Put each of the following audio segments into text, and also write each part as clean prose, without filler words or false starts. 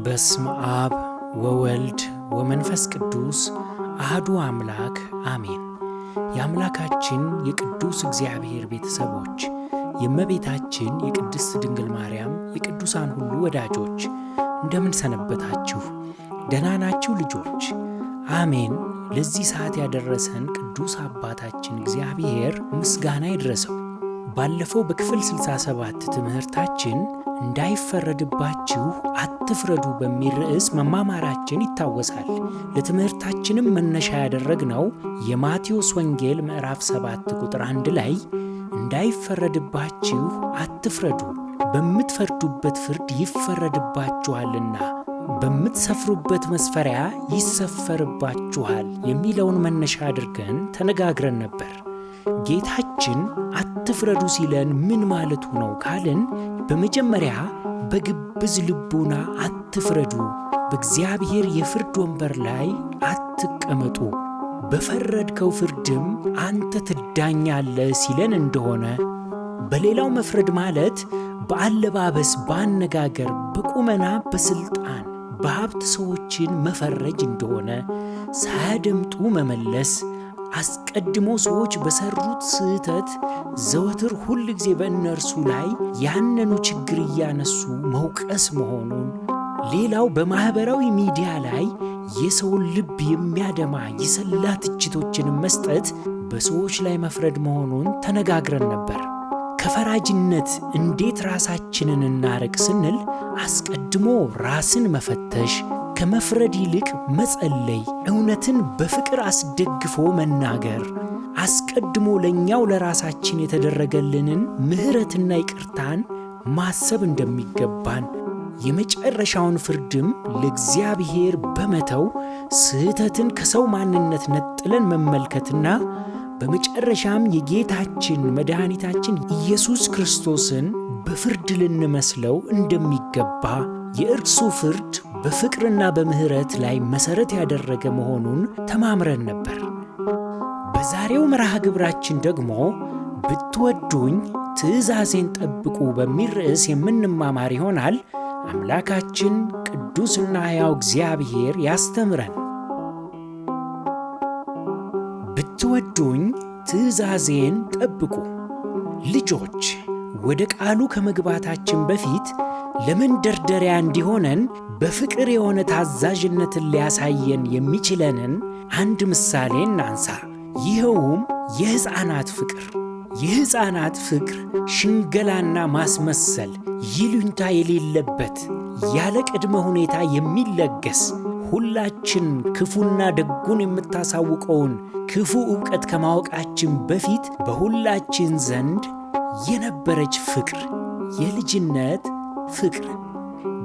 በስመ አብ ወወልድ ወመንፈስ ቅዱስ አህዱ አምላክ አሜን። የአምላካችን የቅዱስ እግዚአብሔር ቤተሰቦች፣ የእመቤታችን የቅድስት ድንግል ማርያም የቅዱሳን ሁሉ ወዳጆች እንደምን ሰነበታችሁ? ደህና ናችሁ ልጆች? አሜን። ለዚህ ሰዓት ያደረሰን ቅዱስ አባታችን እግዚአብሔር ምስጋና ይድረሰው። ባለፈው በክፍል 67 ትምህርታችን እንዳይፈረድባችሁ አትፍረዱ በሚል ርዕስ መማማራችን ይታወሳል። ለትምህርታችንም መነሻ ያደረግነው የማቴዎስ ወንጌል ምዕራፍ 7 ቁጥር 1 ላይ እንዳይፈረድባችሁ አትፍረዱ፣ በምትፈርዱበት ፍርድ ይፈረድባችኋልና፣ በምትሰፍሩበት መስፈሪያ ይሰፈርባችኋል የሚለውን መነሻ አድርገን ተነጋግረን ነበር። ጌታችን አትፍረዱ ሲለን ምን ማለቱ ነው ካልን፣ በመጀመሪያ በግብዝ ልቡና አትፍረዱ፣ በእግዚአብሔር የፍርድ ወንበር ላይ አትቀመጡ፣ በፈረድከው ፍርድም አንተ ትዳኛለህ ሲለን እንደሆነ፣ በሌላው መፍረድ ማለት በአለባበስ፣ በአነጋገር፣ በቁመና፣ በስልጣን፣ በሀብት ሰዎችን መፈረጅ እንደሆነ፣ ሳያደምጡ መመለስ፣ አስቀድሞ ሰዎች በሰሩት ስህተት ዘወትር ሁል ጊዜ በእነርሱ ላይ ያንኑ ችግር እያነሱ መውቀስ መሆኑን፣ ሌላው በማኅበራዊ ሚዲያ ላይ የሰውን ልብ የሚያደማ የሰላ ትችቶችን መስጠት በሰዎች ላይ መፍረድ መሆኑን ተነጋግረን ነበር። ከፈራጅነት እንዴት ራሳችንን እናርቅ ስንል አስቀድሞ ራስን መፈተሽ፣ ከመፍረድ ይልቅ መጸለይ፣ እውነትን በፍቅር አስደግፎ መናገር፣ አስቀድሞ ለእኛው ለራሳችን የተደረገልንን ምሕረትና ይቅርታን ማሰብ እንደሚገባን፣ የመጨረሻውን ፍርድም ለእግዚአብሔር በመተው ስህተትን ከሰው ማንነት ነጥለን መመልከትና በመጨረሻም የጌታችን መድኃኒታችን ኢየሱስ ክርስቶስን በፍርድ ልንመስለው እንደሚገባ፣ የእርሱ ፍርድ በፍቅርና በምሕረት ላይ መሠረት ያደረገ መሆኑን ተማምረን ነበር። በዛሬው መርሃ ግብራችን ደግሞ ብትወዱኝ ትእዛዜን ጠብቁ በሚል ርዕስ የምንማማር ይሆናል። አምላካችን ቅዱስና ሕያው እግዚአብሔር ያስተምረን። ብትወዱኝ ትእዛዜን ጠብቁ። ልጆች፣ ወደ ቃሉ ከመግባታችን በፊት ለመንደርደሪያ እንዲሆነን በፍቅር የሆነ ታዛዥነትን ሊያሳየን የሚችለንን አንድ ምሳሌ እናንሳ። ይኸውም የሕፃናት ፍቅር። የሕፃናት ፍቅር ሽንገላና ማስመሰል፣ ይሉኝታ የሌለበት፣ ያለ ቅድመ ሁኔታ የሚለገስ፣ ሁላችን ክፉና ደጉን የምታሳውቀውን ክፉ ዕውቀት ከማወቃችን በፊት በሁላችን ዘንድ የነበረች ፍቅር፣ የልጅነት ፍቅር።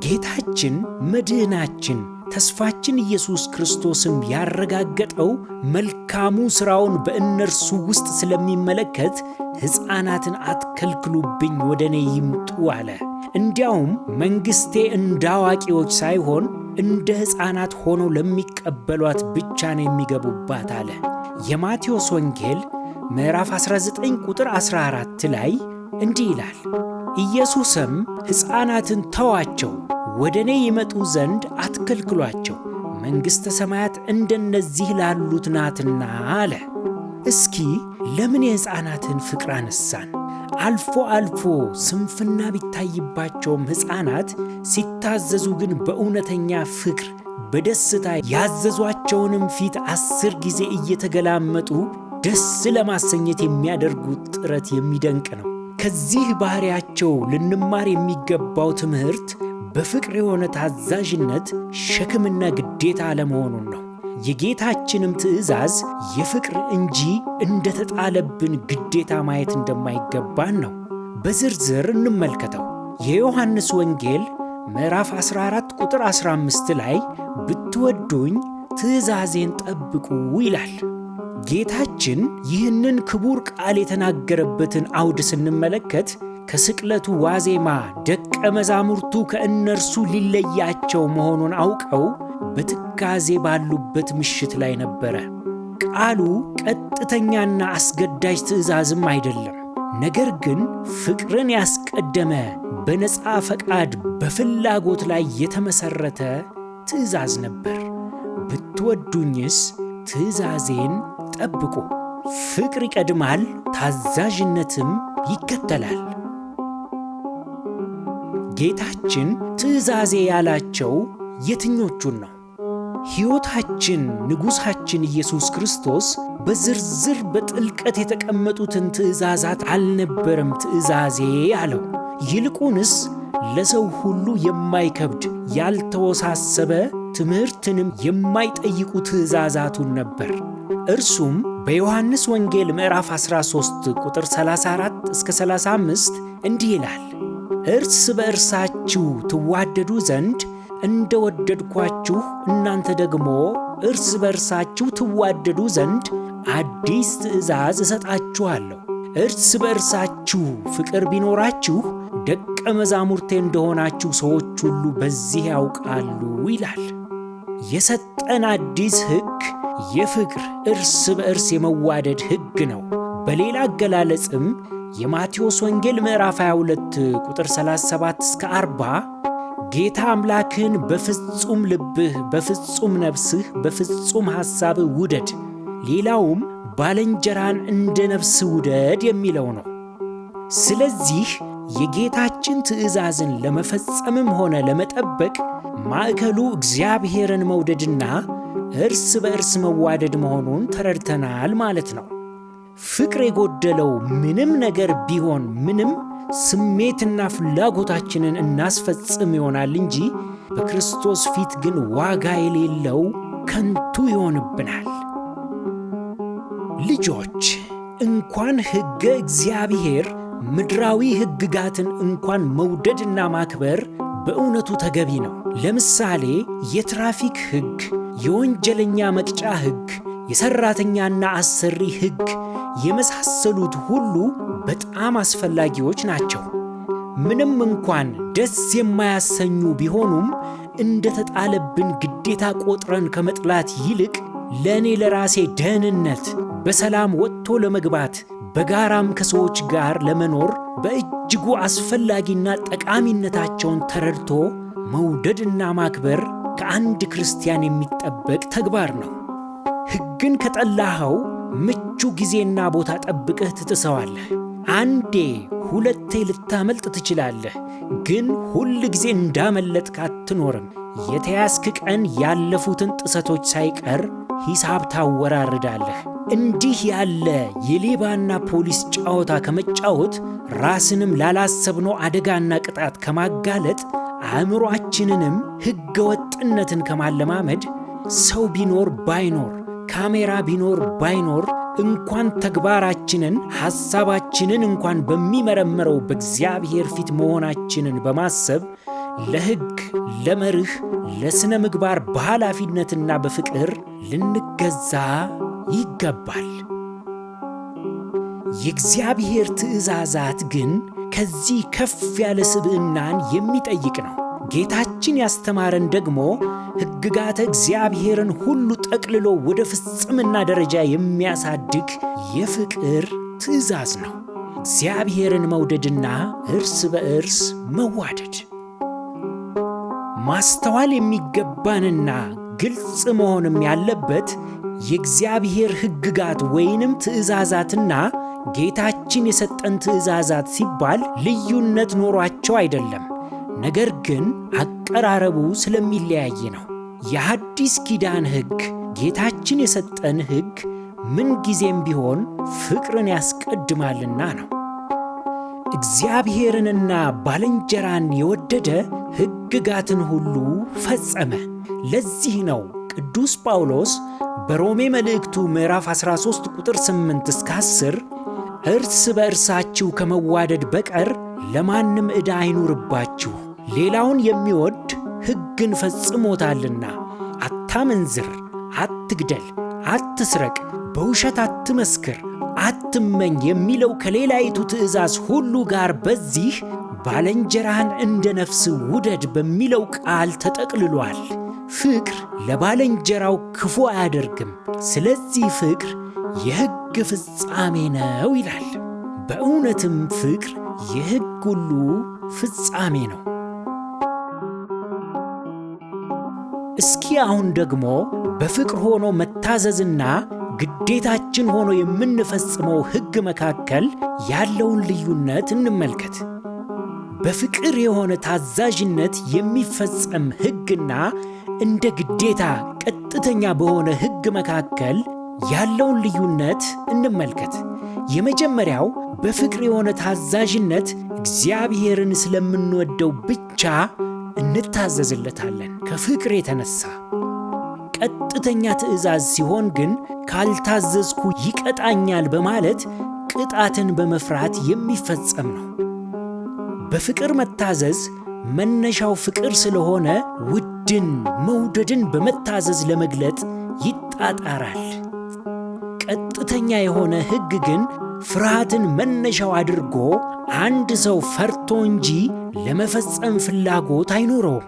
ጌታችን መድህናችን ተስፋችን ኢየሱስ ክርስቶስም ያረጋገጠው መልካሙ ሥራውን በእነርሱ ውስጥ ስለሚመለከት ሕፃናትን አትከልክሉብኝ፣ ወደ እኔ ይምጡ አለ። እንዲያውም መንግሥቴ እንደ አዋቂዎች ሳይሆን እንደ ሕፃናት ሆነው ለሚቀበሏት ብቻ ነው የሚገቡባት አለ። የማቴዎስ ወንጌል ምዕራፍ 19 ቁጥር 14 ላይ እንዲህ ይላል፣ ኢየሱስም ሕፃናትን ተዋቸው፣ ወደ እኔ ይመጡ ዘንድ አትከልክሏቸው፣ መንግሥተ ሰማያት እንደነዚህ ላሉት ናትና አለ። እስኪ ለምን የሕፃናትን ፍቅር አነሳን? አልፎ አልፎ ስንፍና ቢታይባቸውም ሕፃናት ሲታዘዙ ግን በእውነተኛ ፍቅር በደስታ ያዘዟቸውንም ፊት 10 ጊዜ እየተገላመጡ ደስ ለማሰኘት የሚያደርጉት ጥረት የሚደንቅ ነው። ከዚህ ባሕሪያቸው ልንማር የሚገባው ትምህርት በፍቅር የሆነ ታዛዥነት ሸክምና ግዴታ አለመሆኑን ነው። የጌታችንም ትእዛዝ የፍቅር እንጂ እንደተጣለብን ግዴታ ማየት እንደማይገባን ነው። በዝርዝር እንመልከተው። የዮሐንስ ወንጌል ምዕራፍ 14 ቁጥር 15 ላይ ብትወዱኝ ትእዛዜን ጠብቁ ይላል። ጌታችን ይህንን ክቡር ቃል የተናገረበትን አውድ ስንመለከት ከስቅለቱ ዋዜማ ደቀ መዛሙርቱ ከእነርሱ ሊለያቸው መሆኑን አውቀው በትካዜ ባሉበት ምሽት ላይ ነበረ። ቃሉ ቀጥተኛና አስገዳጅ ትእዛዝም አይደለም። ነገር ግን ፍቅርን ያስቀደመ በነፃ ፈቃድ በፍላጎት ላይ የተመሠረተ ትእዛዝ ነበር። ብትወዱኝስ ትእዛዜን ጠብቁ። ፍቅር ይቀድማል፣ ታዛዥነትም ይከተላል። ጌታችን ትእዛዜ ያላቸው የትኞቹን ነው? ሕይወታችን ንጉሣችን ኢየሱስ ክርስቶስ በዝርዝር በጥልቀት የተቀመጡትን ትእዛዛት አልነበረም ትእዛዜ አለው። ይልቁንስ ለሰው ሁሉ የማይከብድ ያልተወሳሰበ ትምህርትንም የማይጠይቁ ትእዛዛቱን ነበር። እርሱም በዮሐንስ ወንጌል ምዕራፍ 13 ቁጥር 34 እስከ 35 እንዲህ ይላል፣ እርስ በእርሳችሁ ትዋደዱ ዘንድ እንደ ወደድኳችሁ እናንተ ደግሞ እርስ በእርሳችሁ ትዋደዱ ዘንድ አዲስ ትእዛዝ እሰጣችኋለሁ። እርስ በእርሳችሁ ፍቅር ቢኖራችሁ ደቀ መዛሙርቴ እንደሆናችሁ ሰዎች ሁሉ በዚህ ያውቃሉ ይላል። የሰጠን አዲስ ሕግ የፍቅር እርስ በእርስ የመዋደድ ሕግ ነው። በሌላ አገላለጽም የማቴዎስ ወንጌል ምዕራፍ 22 ቁጥር 37 እስከ 40 ጌታ አምላክህን በፍጹም ልብህ፣ በፍጹም ነፍስህ፣ በፍጹም ሐሳብህ ውደድ፣ ሌላውም ባልንጀራን እንደ ነፍስህ ውደድ የሚለው ነው። ስለዚህ የጌታችን ትእዛዝን ለመፈጸምም ሆነ ለመጠበቅ ማዕከሉ እግዚአብሔርን መውደድና እርስ በእርስ መዋደድ መሆኑን ተረድተናል ማለት ነው። ፍቅር የጎደለው ምንም ነገር ቢሆን ምንም ስሜትና ፍላጎታችንን እናስፈጽም ይሆናል እንጂ በክርስቶስ ፊት ግን ዋጋ የሌለው ከንቱ ይሆንብናል። ልጆች፣ እንኳን ሕገ እግዚአብሔር ምድራዊ ሕግጋትን እንኳን መውደድና ማክበር በእውነቱ ተገቢ ነው። ለምሳሌ የትራፊክ ሕግ፣ የወንጀለኛ መቅጫ ሕግ፣ የሠራተኛና አሰሪ ሕግ የመሳሰሉት ሁሉ በጣም አስፈላጊዎች ናቸው። ምንም እንኳን ደስ የማያሰኙ ቢሆኑም እንደተጣለብን ግዴታ ቆጥረን ከመጥላት ይልቅ ለእኔ ለራሴ ደህንነት በሰላም ወጥቶ ለመግባት በጋራም ከሰዎች ጋር ለመኖር በእጅጉ አስፈላጊና ጠቃሚነታቸውን ተረድቶ መውደድና ማክበር ከአንድ ክርስቲያን የሚጠበቅ ተግባር ነው። ሕግን ከጠላኸው ምቹ ጊዜና ቦታ ጠብቀህ ትጥሰዋለህ። አንዴ ሁለቴ ልታመልጥ ትችላለህ፣ ግን ሁል ጊዜ እንዳመለጥክ አትኖርም። የተያዝክ ቀን ያለፉትን ጥሰቶች ሳይቀር ሂሳብ ታወራርዳለህ። እንዲህ ያለ የሌባና ፖሊስ ጨዋታ ከመጫወት ራስንም ላላሰብነው አደጋና ቅጣት ከማጋለጥ አእምሮአችንንም ሕገ ወጥነትን ከማለማመድ ሰው ቢኖር ባይኖር፣ ካሜራ ቢኖር ባይኖር እንኳን ተግባራችንን ሐሳባችንን እንኳን በሚመረምረው በእግዚአብሔር ፊት መሆናችንን በማሰብ ለሕግ፣ ለመርህ፣ ለሥነ ምግባር በኃላፊነትና በፍቅር ልንገዛ ይገባል። የእግዚአብሔር ትእዛዛት ግን ከዚህ ከፍ ያለ ስብዕናን የሚጠይቅ ነው። ጌታችን ያስተማረን ደግሞ ሕግጋተ እግዚአብሔርን ሁሉ ጠቅልሎ ወደ ፍጽምና ደረጃ የሚያሳድግ የፍቅር ትእዛዝ ነው። እግዚአብሔርን መውደድና እርስ በእርስ መዋደድ። ማስተዋል የሚገባንና ግልጽ መሆንም ያለበት የእግዚአብሔር ሕግጋት ወይንም ትእዛዛትና ጌታችን የሰጠን ትእዛዛት ሲባል ልዩነት ኖሯቸው አይደለም። ነገር ግን አቀራረቡ ስለሚለያይ ነው። የሐዲስ ኪዳን ሕግ፣ ጌታችን የሰጠን ሕግ ምንጊዜም ቢሆን ፍቅርን ያስቀድማልና ነው። እግዚአብሔርንና ባልንጀራን የወደደ ሕግጋትን ሁሉ ፈጸመ። ለዚህ ነው ቅዱስ ጳውሎስ በሮሜ መልእክቱ ምዕራፍ 13 ቁጥር 8 እስከ 10 እርስ በእርሳችሁ ከመዋደድ በቀር ለማንም ዕዳ አይኑርባችሁ፣ ሌላውን የሚወድ ሕግን ፈጽሞታልና። አታመንዝር፣ አትግደል፣ አትስረቅ፣ በውሸት አትመስክር፣ አትመኝ የሚለው ከሌላይቱ ትእዛዝ ሁሉ ጋር በዚህ ባልንጀራህን እንደ ነፍስ ውደድ በሚለው ቃል ተጠቅልሏል። ፍቅር ለባልንጀራው ክፉ አያደርግም። ስለዚህ ፍቅር የሕግ ፍጻሜ ነው ይላል። በእውነትም ፍቅር የሕግ ሁሉ ፍጻሜ ነው። እስኪ አሁን ደግሞ በፍቅር ሆኖ መታዘዝና ግዴታችን ሆኖ የምንፈጽመው ሕግ መካከል ያለውን ልዩነት እንመልከት። በፍቅር የሆነ ታዛዥነት የሚፈጸም ሕግና እንደ ግዴታ ቀጥተኛ በሆነ ሕግ መካከል ያለውን ልዩነት እንመልከት። የመጀመሪያው በፍቅር የሆነ ታዛዥነት እግዚአብሔርን ስለምንወደው ብቻ እንታዘዝለታለን ከፍቅር የተነሳ። ቀጥተኛ ትእዛዝ ሲሆን ግን ካልታዘዝኩ ይቀጣኛል በማለት ቅጣትን በመፍራት የሚፈጸም ነው። በፍቅር መታዘዝ መነሻው ፍቅር ስለሆነ ውድን መውደድን በመታዘዝ ለመግለጥ ይጣጣራል። ቀጥተኛ የሆነ ሕግ ግን ፍርሃትን መነሻው አድርጎ አንድ ሰው ፈርቶ እንጂ ለመፈጸም ፍላጎት አይኖረውም።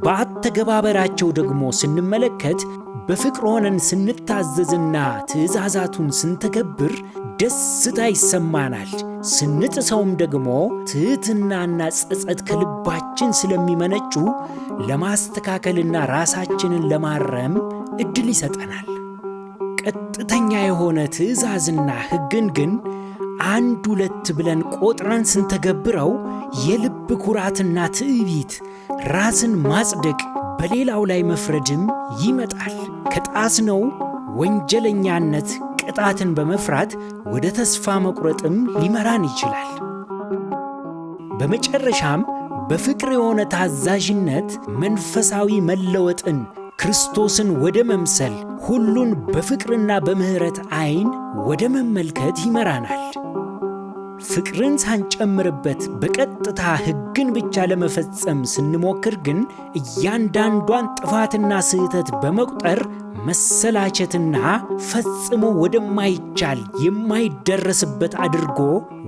በአተገባበራቸው ደግሞ ስንመለከት በፍቅር ሆነን ስንታዘዝና ትእዛዛቱን ስንተገብር ደስታ ይሰማናል። ስንጥሰውም ደግሞ ትሕትናና ጸጸት ከልባችን ስለሚመነጩ ለማስተካከልና ራሳችንን ለማረም ዕድል ይሰጠናል። ቀጥተኛ የሆነ ትእዛዝና ሕግን ግን አንድ ሁለት ብለን ቆጥረን ስንተገብረው የልብ ኩራትና ትዕቢት፣ ራስን ማጽደቅ፣ በሌላው ላይ መፍረድም ይመጣል። ከጣስነው ወንጀለኛነት ቅጣትን በመፍራት ወደ ተስፋ መቁረጥም ሊመራን ይችላል። በመጨረሻም በፍቅር የሆነ ታዛዥነት መንፈሳዊ መለወጥን፣ ክርስቶስን ወደ መምሰል፣ ሁሉን በፍቅርና በምሕረት ዓይን ወደ መመልከት ይመራናል። ፍቅርን ሳንጨምርበት በቀጥታ ሕግን ብቻ ለመፈጸም ስንሞክር ግን እያንዳንዷን ጥፋትና ስህተት በመቁጠር መሰላቸትና ፈጽሞ ወደማይቻል የማይደረስበት አድርጎ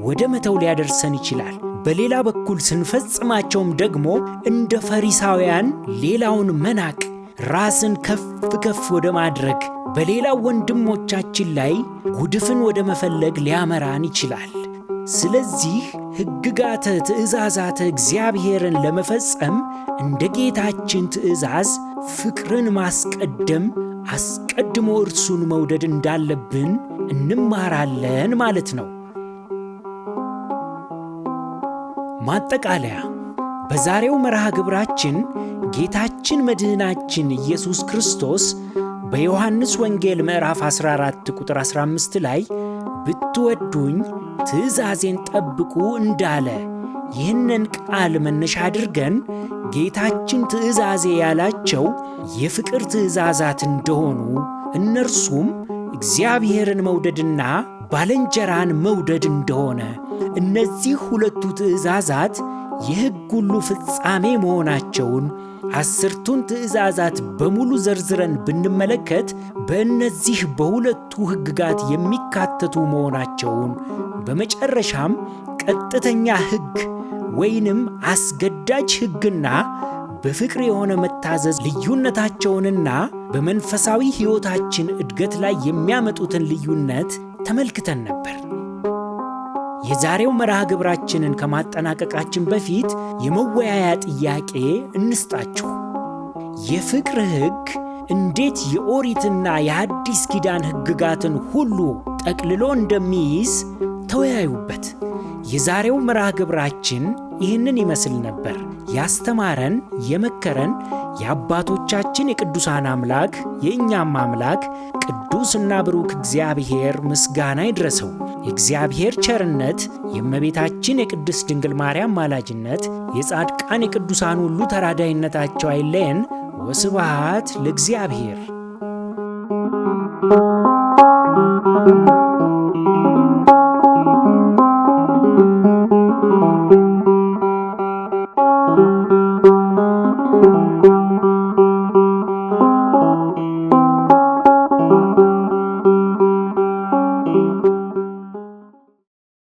ወደ መተው ሊያደርሰን ይችላል። በሌላ በኩል ስንፈጽማቸውም ደግሞ እንደ ፈሪሳውያን ሌላውን መናቅ፣ ራስን ከፍ ከፍ ወደ ማድረግ፣ በሌላው ወንድሞቻችን ላይ ጉድፍን ወደ መፈለግ ሊያመራን ይችላል። ስለዚህ ሕግጋተ ትእዛዛተ እግዚአብሔርን ለመፈጸም እንደ ጌታችን ትእዛዝ ፍቅርን ማስቀደም፣ አስቀድሞ እርሱን መውደድ እንዳለብን እንማራለን ማለት ነው። ማጠቃለያ፣ በዛሬው መርሃ ግብራችን ጌታችን መድህናችን ኢየሱስ ክርስቶስ በዮሐንስ ወንጌል ምዕራፍ 14 ቁጥር 15 ላይ ብትወዱኝ ትእዛዜን ጠብቁ እንዳለ ይህንን ቃል መነሻ አድርገን ጌታችን ትእዛዜ ያላቸው የፍቅር ትእዛዛት እንደሆኑ፣ እነርሱም እግዚአብሔርን መውደድና ባልንጀራን መውደድ እንደሆነ፣ እነዚህ ሁለቱ ትእዛዛት የሕግ ሁሉ ፍጻሜ መሆናቸውን፣ 10ቱን ትእዛዛት በሙሉ ዘርዝረን ብንመለከት በእነዚህ በሁለቱ ሕግጋት የሚካተቱ መሆናቸውን፣ በመጨረሻም ቀጥተኛ ሕግ ወይንም አስገዳጅ ሕግና በፍቅር የሆነ መታዘዝ ልዩነታቸውንና በመንፈሳዊ ሕይወታችን እድገት ላይ የሚያመጡትን ልዩነት ተመልክተን ነበር። የዛሬው መርሃ ግብራችንን ከማጠናቀቃችን በፊት የመወያያ ጥያቄ እንስጣችሁ። የፍቅር ሕግ እንዴት የኦሪትና የሐዲስ ኪዳን ሕግጋትን ሁሉ ጠቅልሎ እንደሚይዝ ተወያዩበት። የዛሬው መርሃ ግብራችን ይህንን ይመስል ነበር። ያስተማረን የመከረን የአባቶቻችን የቅዱሳን አምላክ የእኛም አምላክ ቅዱስና ብሩክ እግዚአብሔር ምስጋና ይድረሰው። የእግዚአብሔር ቸርነት፣ የእመቤታችን የቅድስት ድንግል ማርያም ማላጅነት፣ የጻድቃን የቅዱሳን ሁሉ ተራዳይነታቸው አይለየን። ወስብሐት ለእግዚአብሔር።